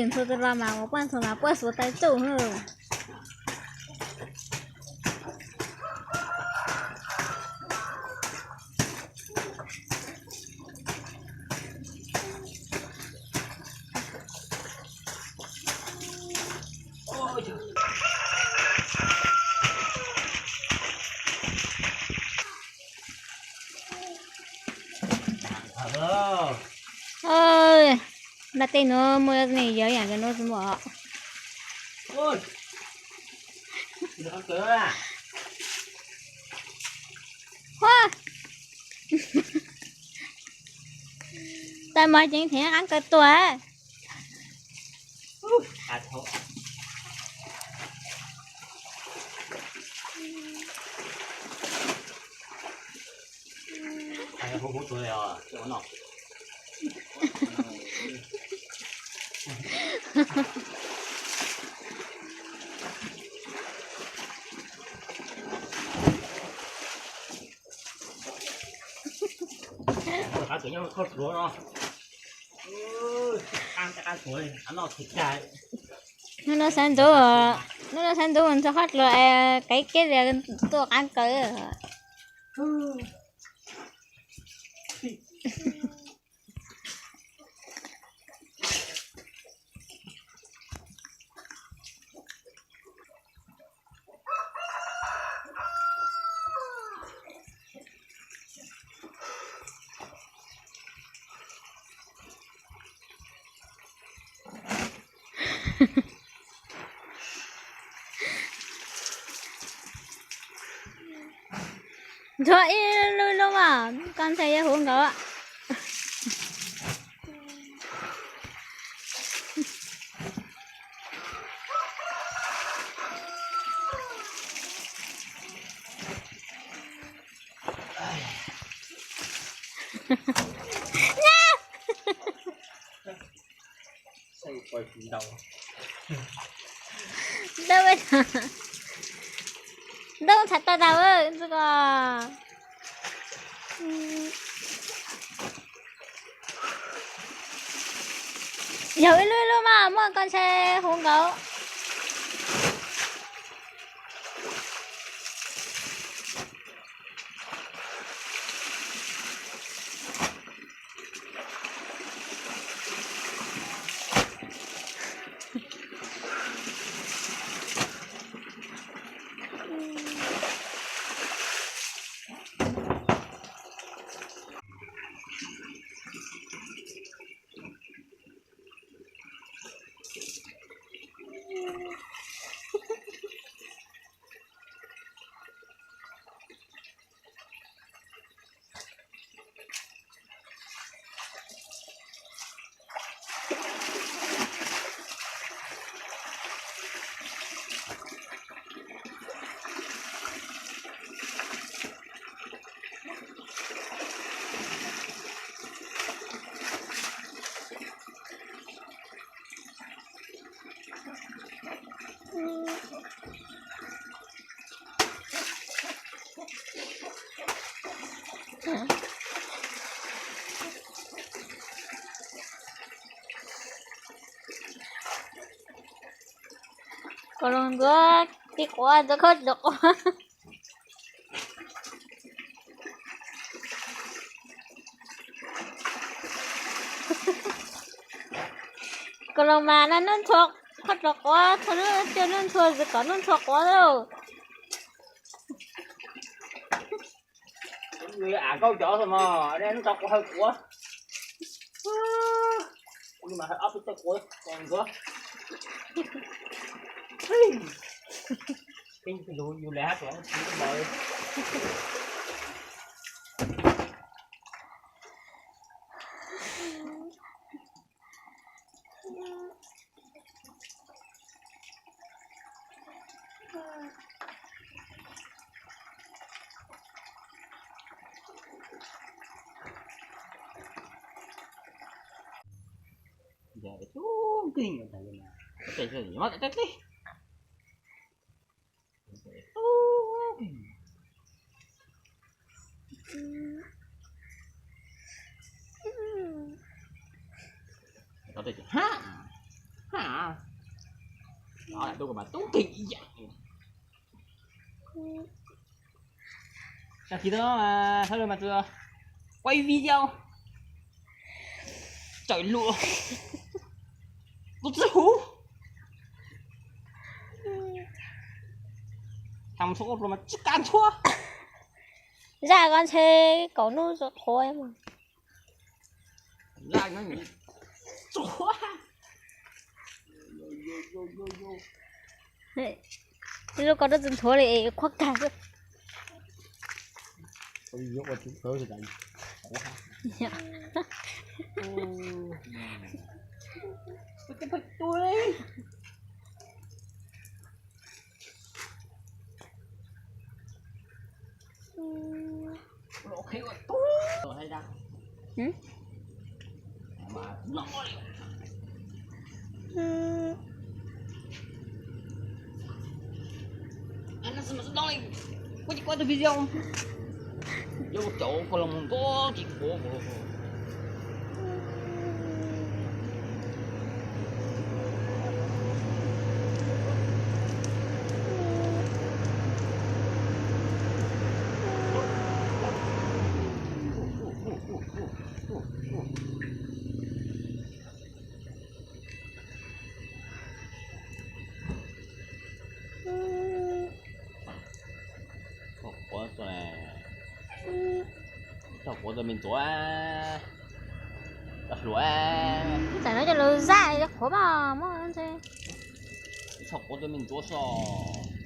Ntxhua tus los mas mus puaj ntxhua mas puaj xuav tau tsuj. Npaj tej nuav muaj neeg yawg yam cov nuav tsis muaj. Huaj, tais mos ceev thev qaab kaws tuag. Hnub no sawv ntxov, hnub no sawv ntxov ntxhua qhov dluav es kaiv kiab li tuaj qaab kaws. Ntxhua ib lub lub mas koj ntshai yuav huv nkaus. Ntau, ntau txhais tau tau ko. Yog ib lub ib lub mas muaj koj ntshai huv nkaus. Kaus loos ntxuav tib quav ntxuav khaub dluav quav. Kaus loos mas noj nub ntxhua khaub dluav quav, txhua nub coj nub ntxhua zws kom nub ntxhua quav lauj. Av nkauj cov mog, nub ntxhua quav hawv quav. Mas hawv ob peb txoj quav ntxuav. Peb lug yus le hab tuam tsis npaum li. Tub kheej ib yam. Đăng ký tao, sau lus mas txwv quay video. Tawm lus, kuv txwv huv. Tham ntxhua mas tsis kav ntxhua. Zaj ko ntshe kaum hnub tso qhuav. Zoo ko rau tsis nthuav li es qhuav kag xwb. Kuv tsis kuaj tus video, yog cov koj los mus ntuav tsis qhuav kuv. Txhob quav tus me ntxuav, cov hluas. Tam no cov lus zaj cov qhuav mas muaj ntshe. Txhob quav tus me ntxuav soj.